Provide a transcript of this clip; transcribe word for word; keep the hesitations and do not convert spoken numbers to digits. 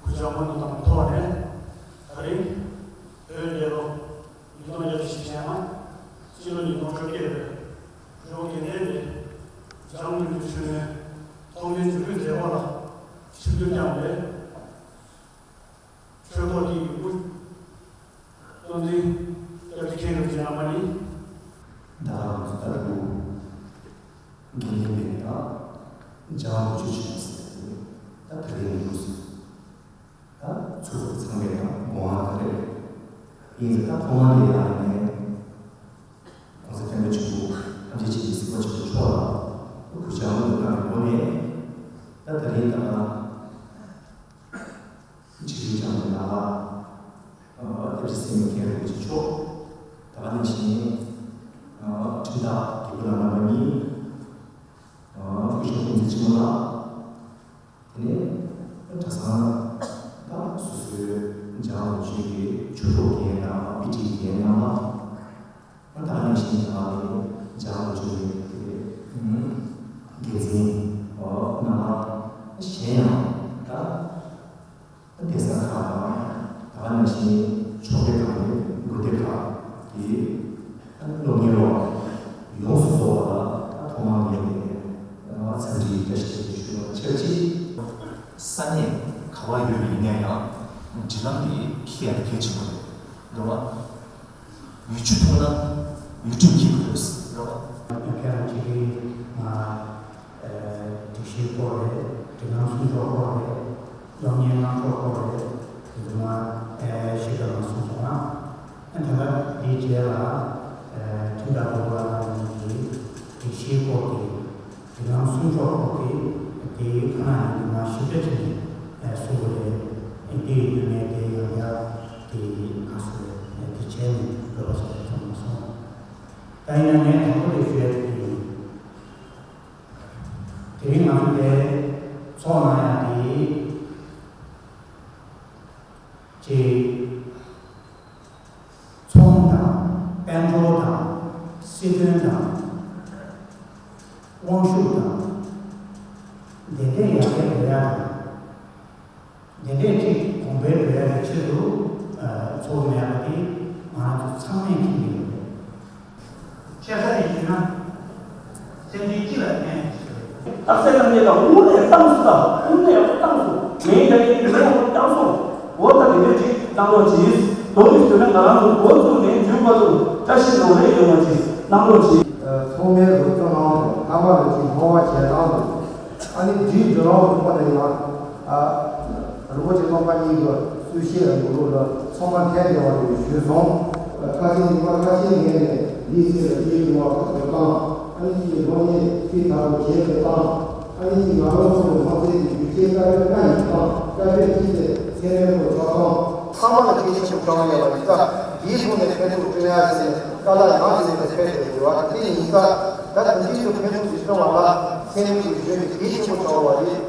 གུས་ཕྱག་སྔོན་དུ་བཏང་བའི་ཐོག་ནས། ད་རིང་བོད་རྒྱལ་ལོ་ཉིས་སྟོང་ཉེར་བཞི་ཞེས་བཤད་ན། སྤྱི་ལོ་ཉིས་སྟོང་བཅོ་བརྒྱད་རེད། གཞུང་དགེ་ལྡན་པའི་འཇམ་དབྱངས་ཆོས་མཆོད་མའི་ཐོག་མའི་འཇུག་གུའི་མཛད་སྒོ་ལ་ཆིབས་བསྒྱུར་བསྐྱངས་པའི་ཆོས་ཐོག་དེ་ཡི་དབུ་བསྟན་འཛིན་སྐྱབས་རྗེ་མཁན་རིན་པོ་ཆེ་རྣམ་པ་གཉིས། ད་ང་ཚོ་ལྟ་བུ་དགེ་ལྡན་པའི་དང་འཇམ་དབྱངས་ཆོས་མཆོད་མ་ཟེར་ཏེ། ད་དེ་རིང་ཡིན་དུས་ད་ཚུར་ཚང་མས་ཡང་དགོངས་པ་རེད། ཡིན་ཙང་ད་ཐོག་མ་དེ་ཡང་ནས་༸གོང་ས་སྐྱབས་མགོན་ཆེན་པོ་ཐམས་ཅད་མཁྱེན་པའི་གཟིགས་པ་ཆེན་པོ་མཆོག་ལ་གུས་ཕྱག་སྔོན་དུ་བཏང་བའི་སྒོ་ནས། ད་དེ་རིང་ད་ཆིབས་བསྒྱུར་བསྐྱངས་པའི་ནང་ལ་སྐྱབས་རྗེ་སེང་གེ་མཁན་རིན་པོ་ཆེ་མཆོག་ད་ག་ནང་བཞིན་ཁྲིམས་བདག་དགེ་བསྐོས་རྣམ་པ་གཉིས། སྐུ་ཞབས་དབུ་མཛད་ཆེན་མོ་ལགས། དེ་ནས་གྲྭ་ཚང་དང་སོ་སོའི་འཇམ་དབྱངས་ཆོས་ཀྱི་ཆོས་གྲོགས་རྒན་དང་དབུ་ཁྲིད་རྒན་རྣམ་པ། ད་ག་ནང་བཞིན་ད་ག་ནས་འཇམ་དབྱངས་ཆོས་ཀྱི་འགན་འཛིན་རྣམ་པ། གཞན་ཡང་ད་གདན་ས་ཁག་དང་ད་ག་ནང་བཞིན་ཆོས་སྡེ་ཁག་ནས་དགོན་སྡེ་ཁག་གི་སློབ་གཉེར་བ་ཡོངས་སུ་རྫོགས་པ་ལ་ཐོག་མར་ངས་འཚམས་འདྲི་བཀྲ་ཤིས་བདེ་ལེགས་ཞུ་བ་ཕྱག་ཕྱིད། ས་གནས་ག་བ་ཡོད་པ་ཡིན་ན་ཡང་འབྲེལ་ལམ་དེ་འཁྱེར་ཡ་དེ་གལ་ཆེན་པོ་རེད། འགྲོ་བ། ཡུལ་གྲུ་མཐོང་ན་ཡུལ་ཁྲིམས་འཁྱེར་དགོས། འགྲོ་བ། ཁྱེད་རང་ཅིག་གིས་ང་སྒྲིག་གཞིའི་སྐོར་རེད། སྒྲིག་ལམ་སྲུང་སྐྱོབ་སྐོར་རེད། སློབ་གཉེར་གནང་ཕྱོགས་སྐོར་རེད། དེ་ཚོ་མ་ཞིབ་ཕྲ་མ་གསུངས་སོང་ང་། ཨ་ད་ལྟ་དེའི་རྗེས་ལ་ཁྲིམས་བདག་དགེ་བསྐོས་རྣམ་གཉིས་ཀྱིས་སྒྲིག་གཞིའི་སྐོར་གྱི་སྒྲིག་ལམ་སྲུང་སྐྱོབ་སྐོར་གྱི་དེའི་ཁ་ནང་ནས་མ་ཞིབ་ཕྲ་བྱས་ནས་གསུང་གི་རེད། དེ་ཡིན་དུས་ངས་དེ་ཡང་བསྐྱར་དེ་ག་ཚོད་རེད་དེ་བྱས་ནས་འགྲོ་བ་ཞིག་ལས་ཐུབ་མ་སོང་། ད་ཡིན་ན་ངས་དང་པོ་དེ་ཞུ་ཡ་དེ་ཡིན། དེ་རིང་ང་ཚོ་དེ་ཚོགས་གནང་ཡ་དེ་ཅིག་ཚོང་དང་། དཔལ་འབྱོར་དང་། སྲིད་དོན་དང་། དབང་ཤུགས་དང་། དེ་འདྲའི་ཡར་རྒྱས་འགྲོ་ཡ་དང་། དེ་འདྲས་ཅིག་གོང་འཕེལ་འགྲོ་ཡ་གི་ཆེད་དུ་ཚོགས་མེད་པ་དེ་ང་རང་ཚོ་ཚང་མས་མཁྱེན་གྱི་ཡོད་རེད། ཆེ་ས་ནས་ཞུས་ན། སེམས་ཅན་སྤྱི་ལ་ཕན་ཞེས་པ་རེད། རྟགས་གསལ་རྣམ་རྒྱལ་དང་དངོས་གནས་བཏང་སོང་། དངོས་གནས་བཏང་སོང་། ངའི་རྒྱ་ཡིག་ངའི་ཧོར་བཏང་སོང་། འོ་ད་དེ་འདྲས་ཅིག་གནང་རོགས་གྱིས། མདོར་ཞུས་ན་ང་རང་ཚོ་འགོ་བཙུགས་ནས་མཇུག་བར་དུ་བཀྲ་ཤིས་ལོ་ལེགས་ཡོང་བ་ཅིག་གནང་རོགས་གྱིས། ཚང་མས་རོགས་སྐྱོར་གནང་རོགས། ཐ་མ་ལ་ཅིག་ཧོར་བ་བྱེད་སྟངས་དང་། ཨ་ནི་འདིའི་འགྲོ་ལམ་རིམ་པ་ལ་ཡང་། ཨ། རིན་པོ་ཆེ་རྣམ་པ་གཉིས་ཀྱི་གསུང་བཤད་ལ་ངོ་ལོག་ལ་ཚང་མ་ཕན་བདེ་བ་ཡོད་ཞུས་སོང་། ཁ་ཆེ་ཉི་མ་ཁ་ཆེ་ངས་ནས་འདིའི་ཚེ་ལ་རྒྱས་འགྲོ་བ་ཁག་ཏུ་བཏང་། ཨ་ནི་ཅིག་སློབ་གཉེར་ཕྱི་དྲག་པོ་བྱས་ཏེ་བཏང་། ཨ་ནི་ཅིག་ང་རང་ཚོ་ལ་མ་ཚད་ཀྱི་རྒྱུ་ཆའི་དཀའ་སྤྱད་ལྔ་ཡིས་བཏང་། དཀའ་སྤྱད་ཅི་ཚེ་ཚད་མེད་པོ་ཆགས་བཏང་། ཚང་མ་ལ་གལ་ཆེན་པོ་བྱུང་ཡོད་པ་ཡིན་ཙང་། འདིའི་ཐོག་ནས་ཕན་ཐོགས་བསྐྲུན་ཡ་ཟེར་ནས་དཀའ་ལས་ཡང་ཟེར་ནས་ཕེབས་ཏེ་ཡོད་པ་དེ་ཡིན་ཙང་། ད་ད་འདི་ཚོ་ཕན་ཐོགས་ཀྱི་བྱུང་བ་ལ་ཚད་མེད་ཀྱི་གཞོན་ནུ་གལ་ཆེན་པོ་བྱུང་བ་ཡིན།